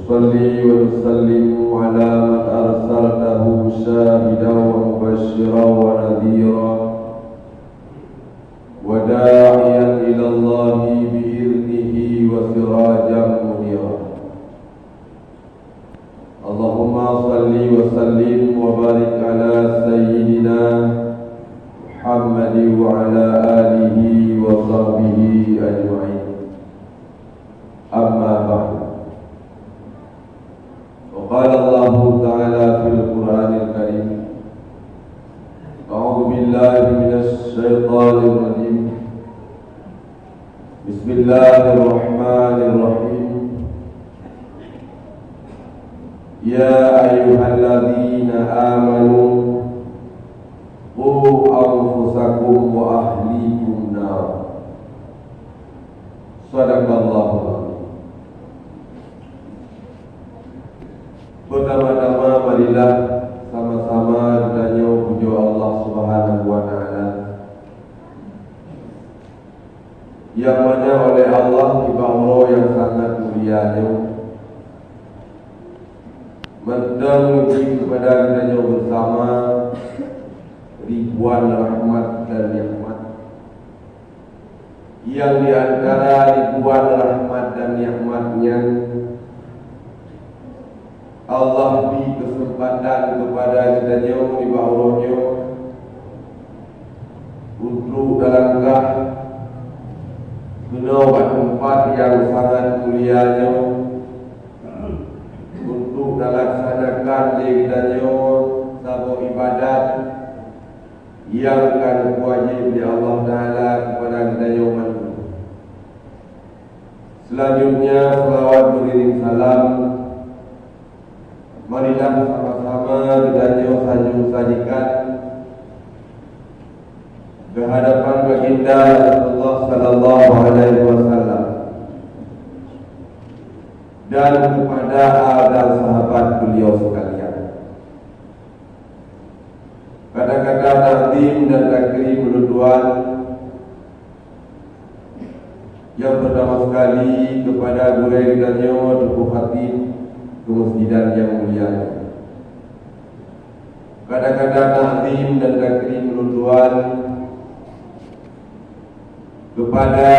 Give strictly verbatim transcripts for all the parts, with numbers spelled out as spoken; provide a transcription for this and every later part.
نصلي ونسلم على من أرسلته شاهدا ومبشرا ونذيرا وداعيا إلى الله بإذنه وسراجا منيرا. اللهم صل وسلم وبارك على سيدنا محمد وعلى آله وصحبه أجمعين. أما بعد، وقال الله تعالى في القرآن الكريم: أعوذ بالله من الشيطان الرجيم. بسم الله الرحمن الرحيم. يا أيها الذين آمنوا قوا أنفسكم وأهليكم نارا. صدق الله العظيم. Pertama-tama, marilah sama-sama geutanyoe pujoe Allah Subhanahu wa Ta'ala, nyang mana oleh Allah nibak uroe nyang sangat mulia nyoe, mantong geubri keupada geutanyoe beusama ribuan rahmat dan nikmat. Nyang di antara ribuan rahmat dan nikmat nyan, Allah bri keuseumpatan keupada geutanyoe nibak uroe nyoe untuk talangkah keunoe bak teumpat nyang sangat mulia nyoe, untuk talaksanakan lé geutanyoe saboh ibadat nyang ka neupeuwajéb lé Allah Ta'ala keupada geutanyoe mandum. Selanjutnya, seulaweuet beuiring salam marilah sama-sama geutanyoe sanjong sajikan keu hadapan Baginda Rasulullah sallallahu alaihi wasallam dan keupada al dan sahabat beliau sekalian. Kata-kata takzim dan takrim ulôn tuan nyang pertama sekali keupada gurée geutanyoe Teungku Khatib Keumeusijidan nyang mulia nyoe. Kata-kata takzim dan takrim ulôn tuan keupada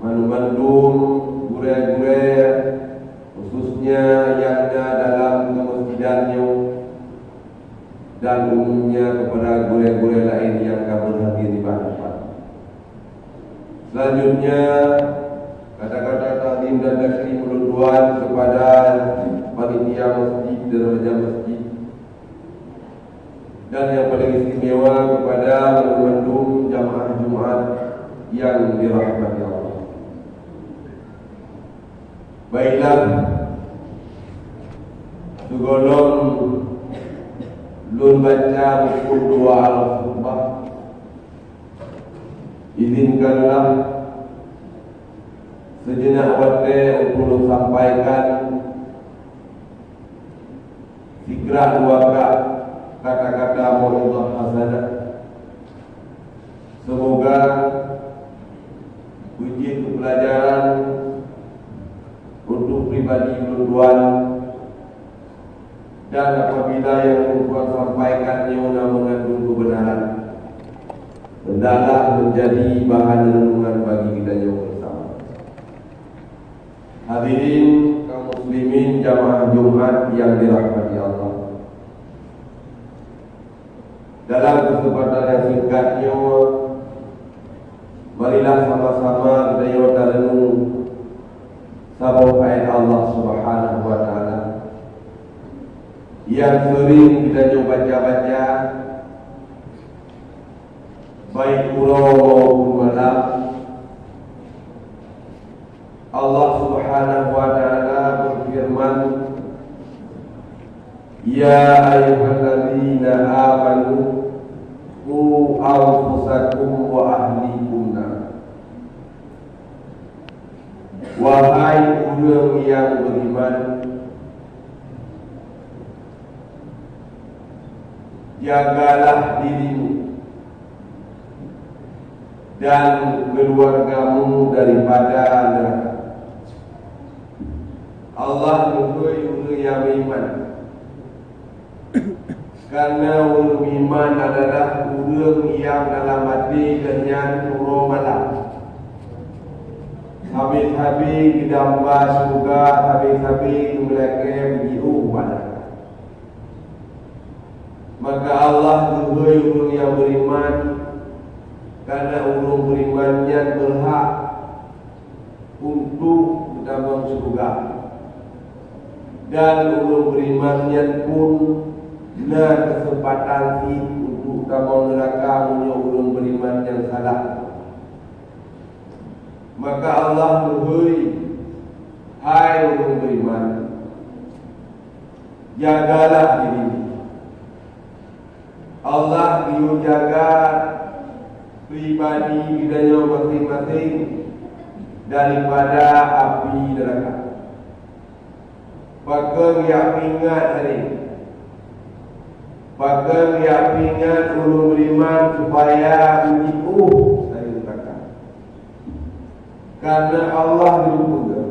mandum-mandum gurée-gurée, khususnya nyang na dalam keumeusijidan nyoe, dan umumnya keupada gurée-gurée laén nyang ka beuhadir nibak teumpat. Selanjutnya, kata-kata takzim dan takrim ulôn tuan keupada panitia masjid dan raja masjid, dan nyang paleng istimewa keupada mandum jamaah Jumat nyang dirahmati Allah. Baiklah, sigohlom lôn baca rukun dua al-khutbah, izinkanlah sijeuneuh watée untuk lôn sampaikan sikrak dua krak kata-kata mau'izah hasanah. Seumoga beujeuet keu peulajaran untuk pribadi ulôn tuan, dan apabila nyang ulôn tuan sampaikan nyoe na meungandung keubeunaran, hendaklah meunjadi bahan reunungan bagi geutanyoe beusama. Hadirin kaum muslimin jamaah Jumat nyang dirahmati Allah, dalam keuseumpatan nyang singkat nyoe, marilah sama-sama geutanyoe tareunung saboh ayat Allah Subhanahu wa Ta'ala nyang seuring geutanyoe baca-baca, baik uroe maupun malam. Allah Subhanahu wa Ta'ala beufeureuman, "Ya ayyuhallazina amanu, qu anfusakum wa ahlikum nara." Wahai ureuëng nyang beriman, jagalah dirimu dan keluargamu daripada neraka. Allah neuhôi ureuëng nyang meuiman. Kareuna ureuëng meuiman adalah ureuëng nyang dalam até geuhnyan uroe malam, sabe-sabe geudamba syeuruga, sabe-sabe geumeulakée beujiôh bak neuraka. Maka Allah geuhôi ureuëng nyang beuiman, kareuna ureuëng beuiman nyan beurhak untuk geutamong syeuruga, dan ureuëng beuiman nyan pun na keuseumpatan cit untuk tamong neuraka meunyoe ureuëng beuiman nyan salah. Maka Allah geuhôi, "Hai ureuëng beuiman, jagalah diri." Allah geuyue jaga pribadi geutanyoe maséng-maséng daripada api neuraka. Pakon geuyue peuingat hari? Pakon geuyue peuingat ureuëng beuiman supaya beujiôh dari neuraka? Kareuna Allah geupeugah,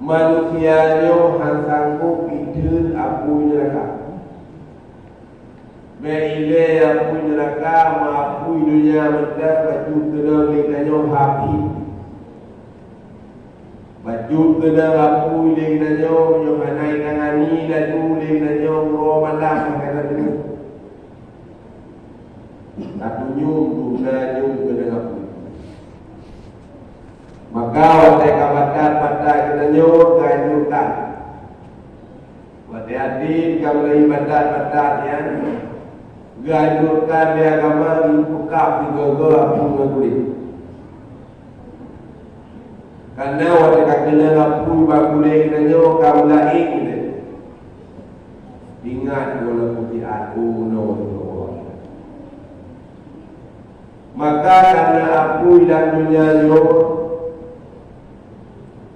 manusia nyoe hana sanggob jiteun apui neuraka. Bék ilée apui neuraka, ma apui donya mantong bacut keudong lé tanyoe habéh. Bacut keudong apui lé tanyoe, meunyoe hana itangani laju lé tanyoe uroe malam hana teungoh. Tatunyueng dum na nyueng keudong apui. Maka watée ka batat-batat geutanyoe geuanjurkan. Watée até ka meulai batat-batat nyan, geuanjurkan lé agama geupeukab sigoe-goe apui ngon kulét. Kareuna watée ka keunong apui bak kulét geutanyoe ka meulaén lé. Ingat gohlom peusiat unoe. Maka kareuna apui lam donya nyoe,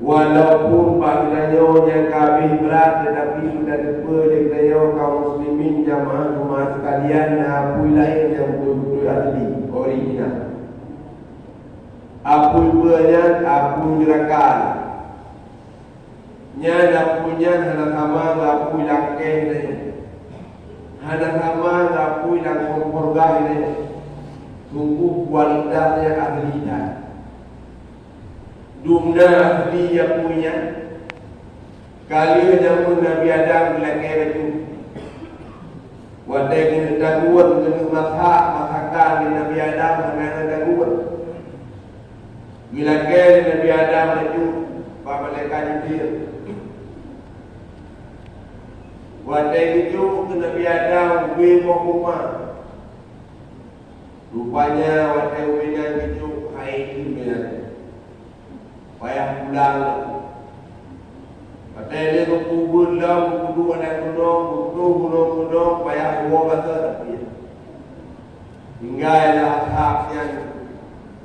walaupun bak geutanyoe nyang ka habéh brat, teutapi geutanyoe lé geutanyoe kaum muslimin jamaah Jumaat sekalian, na apui laén nyang beutôi-beutôi asli, original. Apui peue nyan? Apui neuraka. Nyan apui nyan hana sama ngon apui lakée nyoe. Hana sama ngon apui lam kompor gas nyoe. Sungguh kualitasnya ahli that. Dumna asli apui nyan. Ka lheueh jameun Nabi Adam geulakée bacut. Watée keuneuk taguet, keuneuk masak, masakan di Nabi Adam hana ngon taguet. Geulakée lé Nabi Adam bacut bak malaikat Jibril. Watée geujok keu Nabi Adam ubé boh kurma. Rupanya watée ubé nyan geujok hai keubiasaan. Payah pulang lom. Watée lé geupeubuet lom, geuduek lam gunong, geuduek gunong-gunong, payah woe basa tapi. Tinggai lah hak nyan.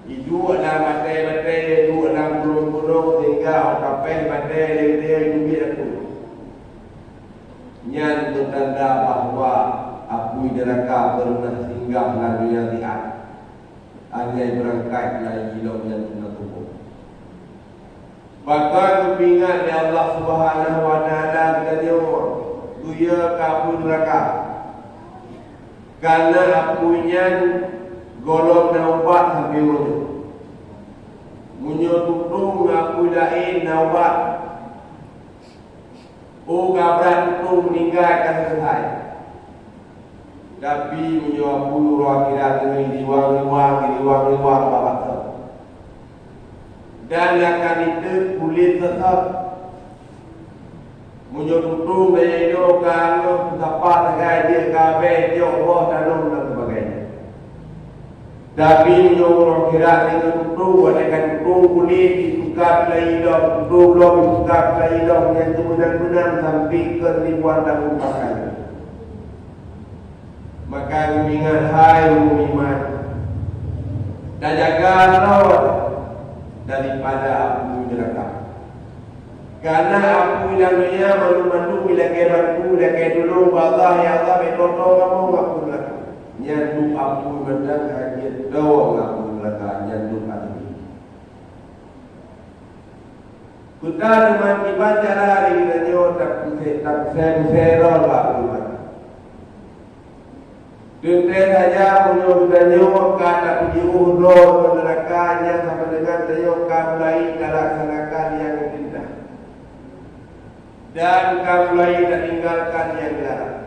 Iduek lam batée-batée, iduek lam gunong-gunong, sehingga watée batée lé dia iduek aku. Nyan peutanda bahwa apui neuraka peureunah singgah lam donya siat. Hanya beurangkat laju ilong nyan teuh na tuboh. Bahkan geupeuingat lé Allah Subhanahu wa Taala geutanyoe, geuyue keu apui neuraka. Kareuna apui nyan gohlom na ubat sampoe uroe nyoe. Meunyoe tutong ngon apui laén na ubat, oh ka brat tutong meuninggai ka seuleusai. Tapi meunyoe apui uroe akhirat nyoe iliwang-liwang, iliwang-liwang bak basoe, dan akan itet kulét sot-sot. Meunyoe tutong dan inoe ka angoh peusapat sagai jeuet ka abée, jok boh, tanom dan sebagainya. Tapi meunyoe uroe akhirat nyoe tutong, watée ka tutong kulét, jituka pilai ilong, tutong lom jituka pilai ilong, nyan teumeunan-meunan sampoe keu ribuan tahun pakai. Maka geuingat, hai ureuëng iman, tajaga droe daripada apui neuraka. Kareuna apui lam donya mandum-mandum ilakée bantu, ilakée tulông bak Allah, "Ya Allah, bèk tô-tô kamoe ngon apui neuraka." Nyan duek apui mantong, hana jeuet tô ngon apui neuraka, nyan duek apui. Peue teuma kiban cara lé geutanyoe tapeuseurah-seurah bak peue? Teuntée saja meunyoe geutanyoe ka tapeujiôh droe ngon neuraka, nyan sama deungon tanyoe ka mulai talaksanakan nyang geupeurintah dan ka mulai tatinggalkan nyang geularang.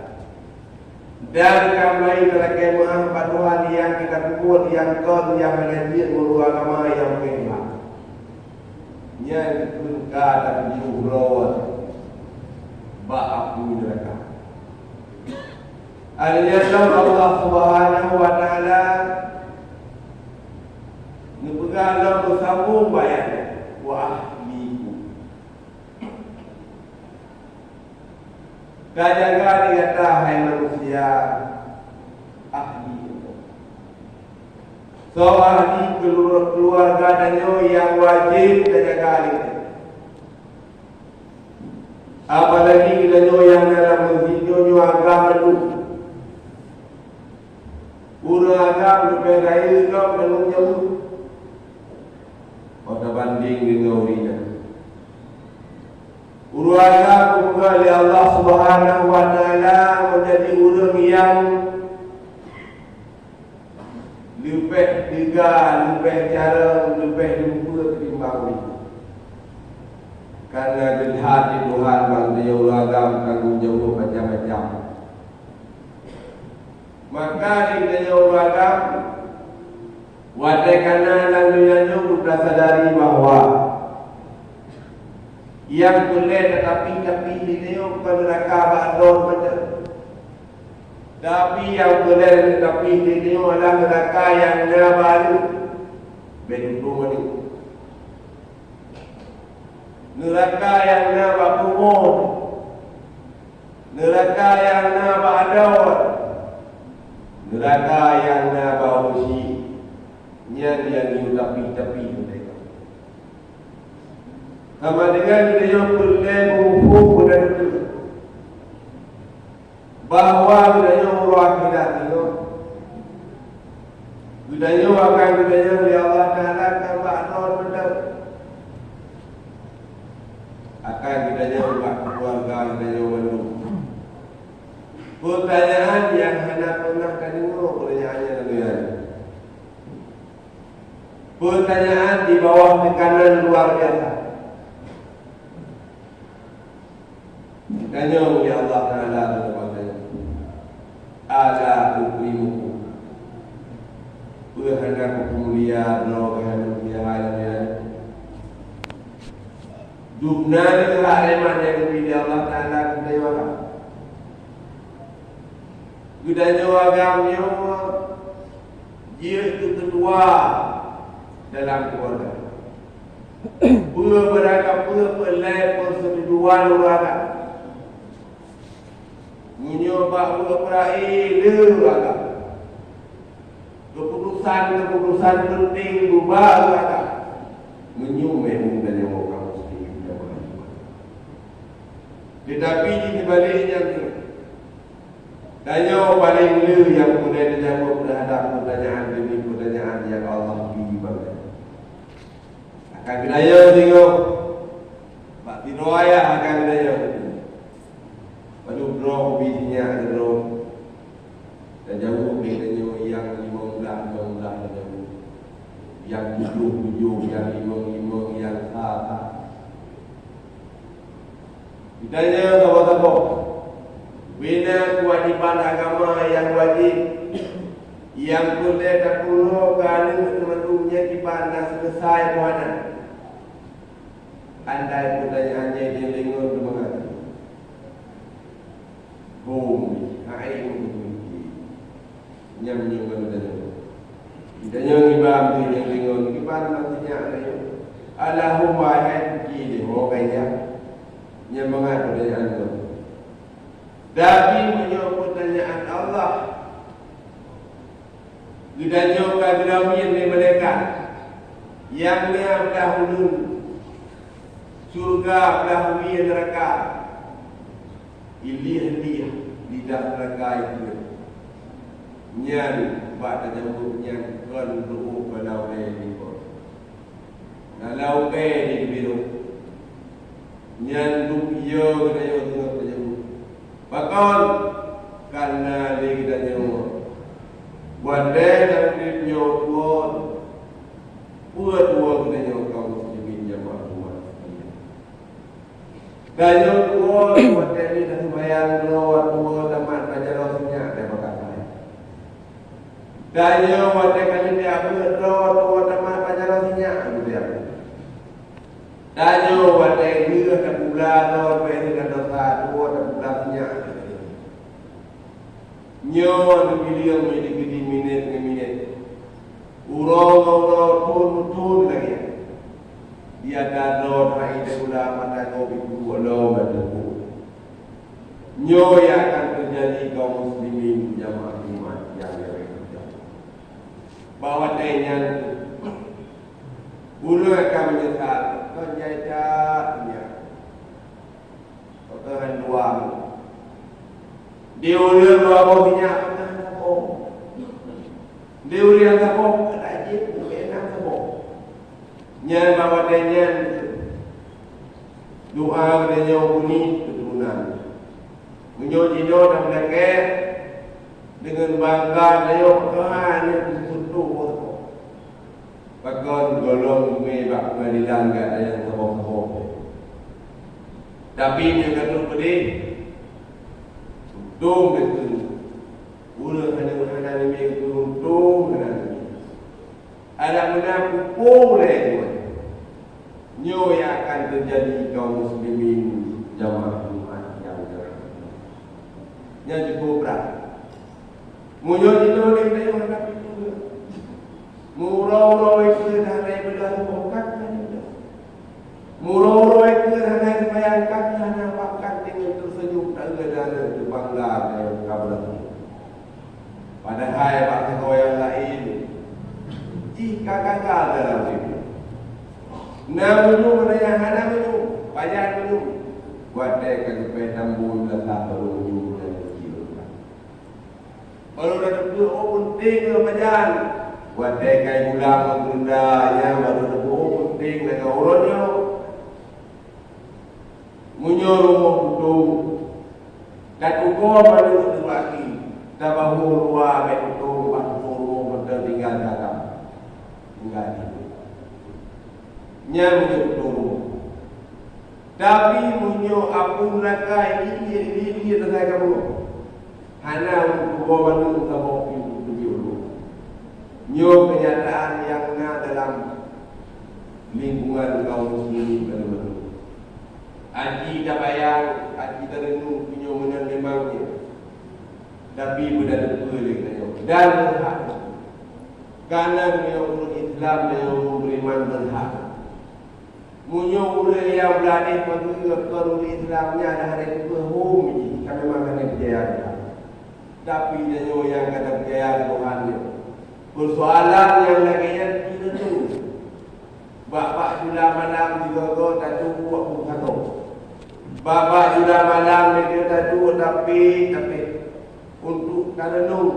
Dan ka mulai talakée meu'ah bak Tuhan nyang ka tapeubuet nyang kon nyang hana jeuet meunurot agama nyang meukeubah. Nyan keuh ka tapeujiôh droe bak apui neuraka. Alheuh nyan Allah Subhanahu wa Ta'ala neupeugah lom meusambông bak ayat nyan, "Wa ahlikum." Ka jaga lé gata, hai manusia, ahli. Soe ahli? Kelu-, keuluwarga tanyoe nyang wajéb tajaga lé geutanyoe. Apalagi geutanyoe nyang na lam meuseujid nyoe agam mandum. Ureuëng agam leubeh rayeuk lom tanggong jaweueb, oh tabandéng deungon ureuëng inong. Ureuëng agam geupeugah lé Allah Subhanahu wa Ta'ala meujadi ureuëng nyang leubeh teuga, leubeh carông, leubeh lumpur ketimbang ureuëng. Karena geuhat di Tuhan bak geutanyoe ureuëng agam tanggong jaweueb macam-macam. Maka di geutanyoe ureuëng agam, watée kana lam donya nyoe, tasadari bahwa nyang peureulée tatapih-tapih di tanyoe kon neuraka bak droe mantong. Tapi nyang peureulée tatapih di tanyoe adalah neuraka nyang na bak aneuk. Bék tutoe aneuk. Neuraka nyang na bak peurumoh. Neuraka nyang na bak adoe, neuraka nyang na bak ureuëng syik, nyan nyang geutapih-tapih lé geutanyoe. Sama deungon geutanyoe peureulée muphom beutôi-beutôi bahwa geutanyoe uroe akhirat nyoe, geutanyoe akan geutanyong lé Allah Taala nibak droe mantong. Akan geutanyong bak keuluwarga geutanyoe mandum. Peutanyaan nyang hana peunah tadeungoe peutanyaan nyan lagée nyan. Peutanyaan di bawah teukanan luar biasa. Geutanyong lé Allah Taala keupada geutanyoe, "Ala ukrimukum?" Peue hana kupeumulia droe keuh hai manusia hai lagée nyan? Dubna lé hak nikmat nyang geubri lé Allah Taala keu geutanyoe agam. Geutanyoe agam nyoe jeuet keu keutua dalam keuluwarga. Peue beurangkapeue peureulée peuseutujuan ureuëng agam. Meunyoe bak uroe peurakhé le ureuëng agam, keuputusan-keuputusan peunteng beuba ureuëng agam. Meunyoe memang tanyoe ka muslim nyang beriman. Teutapi di sibalik nyan, tanyoe paleng le nyang peureulée tajaweueb teuhadab peutanyaan demi peutanyaan nyang Allah bri bak geutanyoe. Akan geutanyoe singoh, bak sidroe ayah akan geutanyoe. Padub droe ubit nyak droe. Tajaweueb lé tanyoe nyang limong blaih, limong blaih tajaweueb. Nyang tujoh, tujoh, nyang limong, limong, nyang sa, sa. Geutanyoe saboh-saboh, bina keuwajéban agama nyang wajéb, nyang peureulée tapeurunoe keu aneuk teuma nyan kiban na seuleusai puhana. Andai peutanyaan nyan jideungoe teumangat, hom, hai meutuki. Nyan meunyoe ngon geutanyoe. Geutanyoe ngiba meutuki nyang deungoe, kiban maksud nyan rayeuk. Allahumma hai tuki lé ho kaya. Nyan mangat peutanyaan nyoe. Tapi meunyoe peutanyaan Allah, geutanyoe ka geuramin lé malaikat, nyang na blah uneuen syeuruga, blah uwie neuraka, ilieh-lieh lidah neuraka itu. Nyan bak tajaweueb nyan kon reuôh balaubée likot. Balaubée di biru. Nyan duek ie geutanyoe singoh tanyoe. Pakon? Kareuna lé geutanyoe watée na udeb nyoe tuwoe, peue tuwoe geutanyoe kaum muslimin jamaah umat sekalian? Tanyoe tuwoe watée nyoe taseumayang droe tuwoe tamat bajaloe sinyak daripada kafai. Tanyoe watée ka lheueh abeuet droe tuwoe tamat bajaloe sinyak daripada Tanyoe watée lheueh tapula droe bak lheueh ka dosa tuwoe tapula sinyak. Nyoe neubileung meunyoe geuti minét ngon minét, uroe ngon uroe, thon ngon thon lagée nyan. Di ata droe hai tapula mata gob iku lom dan teupeu. Nyoe nyang akan teujadi kaum muslimin jamaah Jumat nyang dirahmati Allah. Bak watée nyan Ulôn ka meunyeusal, kon jai that nyan. Pakon han dua. Di ulôn dua boh sinyak pakon han saboh. Di ureuëng saboh ka jeuet, ureuëng nyang saboh. Nyan bak watée nyan doa geutanyoe buni keuturonan. Meunyoe jinoe dan meulakée deungon bangga tanyoe pakon han nyan keusuntuk boh saboh. Pakon gohlom mé bak peungadilan gata nyang saboh-saboh. Tapi meunyoe ka trok peudeh, untông beutôi. Ureuëng hana hana mimé beutôi untông hana mimé. Adak meunan pupung lé nyoe. Nyoe nyang akan teujadi kaum muslimin jamaah Jumat nyang dirahmati Allah. Nyan cukôp brat. Meunyoe jinoe lé tanyoe hana pitu, meuuroe-uroe keu hana ibadah meukat nyan. Meuuroe-uroe keu hana seumayang kat hana pakat deungon teuseunyum tangga dan teubangga deungon kabulan. Padahai bak sigoe nyang laén jih ka gagal dalam udeb. Na meunyoe nyang hana meunyoe, pajan meunyoe. Watée ka geupée tambôi beulasa tolong meunyoe nyang keuci. Baru dah teupeue oh peunteng ngon pajan. Watée kai gulang ngon gurunda nyan baru teupeue oh peunteng ngon uroe nyoe. Meunyoe rumoh putôh, tatugoe mandum teubaki, tabahu luwa bék putôh bak putôh rumoh mantong tinggai dalam. Tinggai di. Nyan meunyoe putôh rumoh. Tapi meunyoe apui neuraka ilie-ilie asai kamoe, hana meutuboh bandum saboh pih peubiyeu ulôn. Nyoe keunyataan nyang na dalam lingkungan kaum muslimin bandum-bandum. Aji tabayang, aji tareunung meunyoe meunan memang nyoe. Tapi beuda teupeue lé geutanyoe dan beurhak. Kareuna geutanyoe ureuëng Islam, tanyoe ureuëng beriman beurhak. Meunyoe ureuëng nyang beuladeh peugah kon ureuëng Islam nyan hana teupeue hom jih, ka memang hana percaya Tuhan. Tapi tanyoe nyang ka tapercaya Tuhan nyoe, peusoalan nyang lagée nyan pih teuntée. Bak-bak jula malam sigoe-goe tatuek bak pungkato. Bak-bak jula malam lagée tatuek tapi-tapi untuk tareunung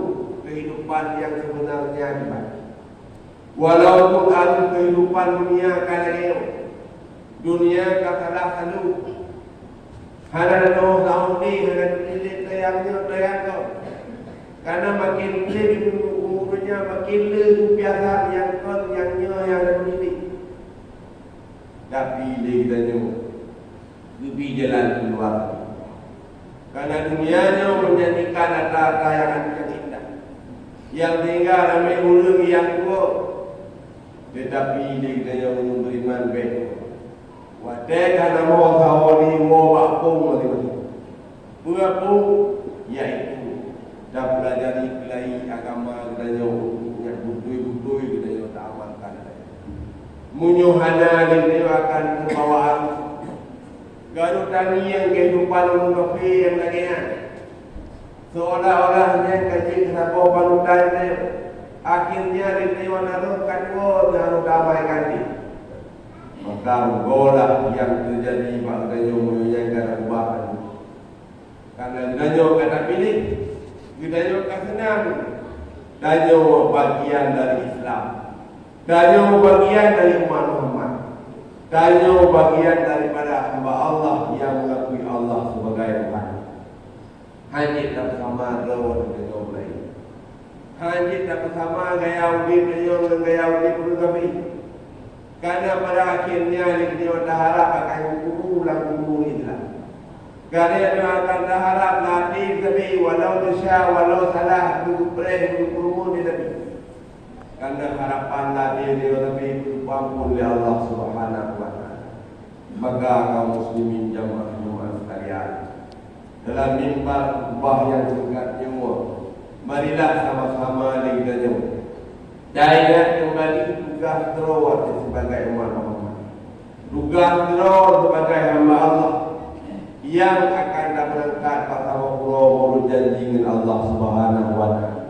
keuhidupan nyang seubeunarnya diban. Walaupun areuh keuhidupan dunia ka lagée nyoe, dunia ka salah salu. Hana tanoh sahoe, hana teulilet tayang nyoe tayang gob. Karena makin lé geuneuk umu donya, makin lé geupiasa nyang kon nyang nyoe nyang teulilet. Tapi lé geutanyoe geubri jalan keuluwa. Karena dunia nyoe menjanjikan atra-atra nyang aneuk nyang indah, nyang sehingga ramé ureuëng nyang tuwoe. Tetapi lé geutanyoe ureuëng beriman bék tuwoe. Watée ka na mo sahoe woe bak pong maséng-maséng. Peue pong? Yaitu tapeulajari keulai agama geutanyoe untuk nyang beutôi-beutôi geutanyoe taamalkan. Meunyoe hana, geutanyoe akan teubawa arus. Garu tangieng keuhidupan ureuëng kafé nyang lagée nyan. Seolah-olah nyan ka jeuet saboh panutan nyan. Akhirnya geutanyoe na rhot ka tuwoe na rhot damai gaki. Maka rugoe lah nyang teujadi bak geutanyoe meunyoe nyan ka taubah. Karena geutanyoe ka tapiléh, geutanyoe ka seunang. Tanyoe bagian dari Islam. Tanyoe bagian dari umat Muhammad. Tanyoe bagian daripada hamba Allah Hana jeuet tapeusama droe deungon laén. Hana jeuet tapeusama gaya udeb tanyoe ngon gaya udeb ureuëng kafé. Karena pada akhirnya lé tanyoe taharab akan geukubu lam kubur Islam. Karena tanyoe akan taharab lam até sabe, walau desya, walau salah, geupreh, geukeureumun di Nabi. Karena harapan lam até tanyoe sabe geuampôn lé Allah Subhanahu wa Taala. Maka kaum muslimin jamaah Jumat sekalian, dalam mimbar khutbah nyang singkat nyoe, marilah sama-sama lé geutanyoe taingat keumbali tugaih droe sebagai umat Muhammad. Tugaih droe sebagai hamba Allah nyang akan tabeurangkat bak saboh uroe meunurot janji ngon Allah Subhanahu wa Taala.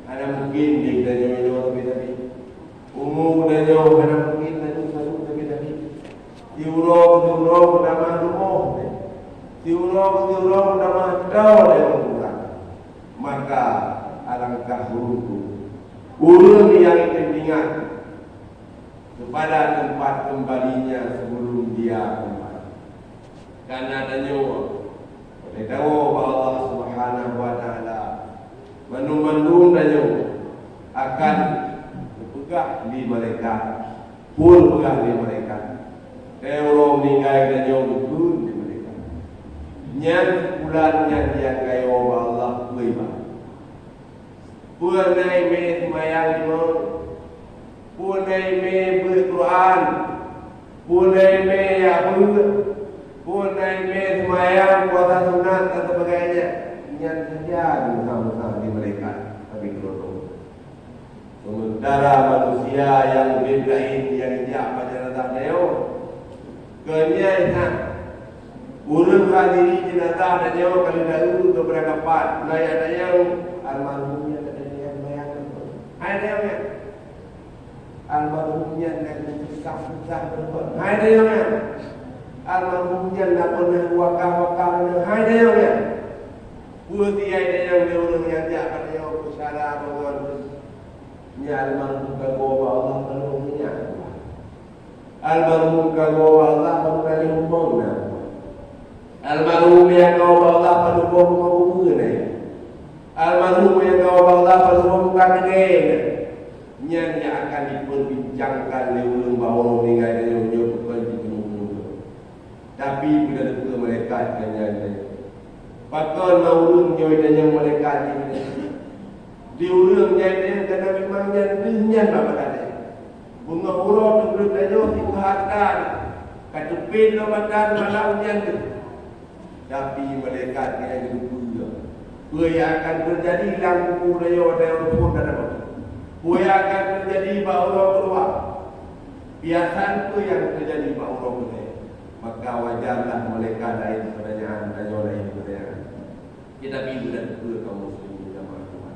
Hana mungkin lé geutanyoe nyoe sabe-sabe. Umu geutanyoe hana mungkin laju sabe-sabe. Siuroe siuroe meutamah rumoh, siuroe siuroe meutamah droe nyang kurang. Maka alangkah beuruntung ureuëng nyang teuingat kepada tempat kembalinya sebelum dia kembali. Karena tanyoe, oleh tanyoe bak Allah Subhanahu wa Taala, mandum-mandum tanyoe akan geupeugah lé malaikat. Peue geupeugah lé malaikat? Teuh uroe meuninggai tanyoe geukheun lé malaikat. Nyan si pulan nyan nyang geutanyoe bak Allah peue ibadah. Peue na imé seumayang limong? Peue na imé beuet Quran? Peue na imé jak beuet? Peue na imé seumayang, puasa sunat dan sebagainya? Nyan saja geupeugah-peugah lé malaikat, tapi keudroe. Sementara manusia nyang udeb laén nyang jak bak jeunazah tanyoe, keu nyan na ureuëng hadiri jeunazah tanyoe ka lheueh keu beurangkapat, na nyang tanyong, "Almarhum nyan ka tanyong bayang?" Hai tanyong nyan. "Almarhum nyan ka tanyong susah-susah beureukat?" Hai tanyong nyan. "Almarhum nyan na peureunah wakah-wakah?" Hai tanyong nyan. Peue si hai tanyong lé ureuëng nyang jak bak tanyoe peusyara bangon? Nyan almarhum ka geuwoe bak Allah, ka lheueh nyan. Almarhum ka geuwoe bak Allah, ka lheueh nyan. Almarhum nyang ka geuwoe bak Allah, ka lheueh bumoe bumoe nyan. Almarhum nyang ka geuwoe bak Allah, ka lheueh bumoe muka keudè nyan. Nyan nyang akan dipeurbincangkan lé ureuëng bak uroe meuninggai tanyoe nyoe bukon jiteumeung-meung. Tapi beuna teupeue malaikat nyan nyan. Pakon na ureuëng nyoe tanyong malaikat nyan? Di ureuëng nyan nyan kana memang nyan deuh nyan bak mata nyan. Beungoh uroe teupeue tanyoe siku harta ka teupet lom mata malam nyan deuh. Tapi malaikat nyan geuteupeue peue nyang akan teujadi lam kubu tanyoe watée rupon ka tamong. Peue nyang akan teujadi bak uroe keuluwa. Biasa peue nyang teujadi bak uroe keudè. Maka wajarlah malaikat laén peutanyaan, tanyoe laén peutanyaan. Tetapi beuna teupeue kaum muslimin jamaah Tuhan.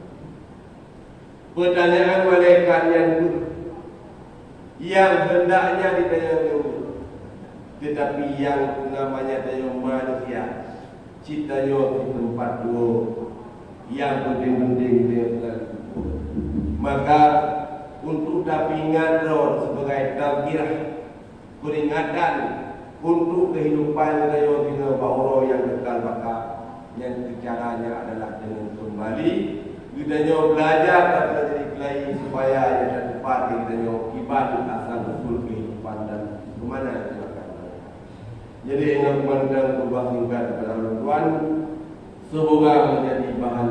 Peutanyaan malaikat nyan pun nyang heundaknya ditanyong lé ureuëng. Tetapi nyang namanya tanyoe manusia, cit tanyoe di teumpat dua nyang penting-penting tanyoe tinggai. Maka, untuk tapeuingat droe sibagai tazkirah, peuringatan untuk keuhidupan geutanyoe singoh bak uroe nyang kekal baka, nyan keu caranya adalah deungon keumbali geutanyoe beulajar dan beulajar ikhlai supaya nyang teupat di geutanyoe kiban asal usul keuhidupan dan keumanan tindakan. Jadi, ingat mantong peubah singkat kepada ulôn tuan, semoga menjadi bahan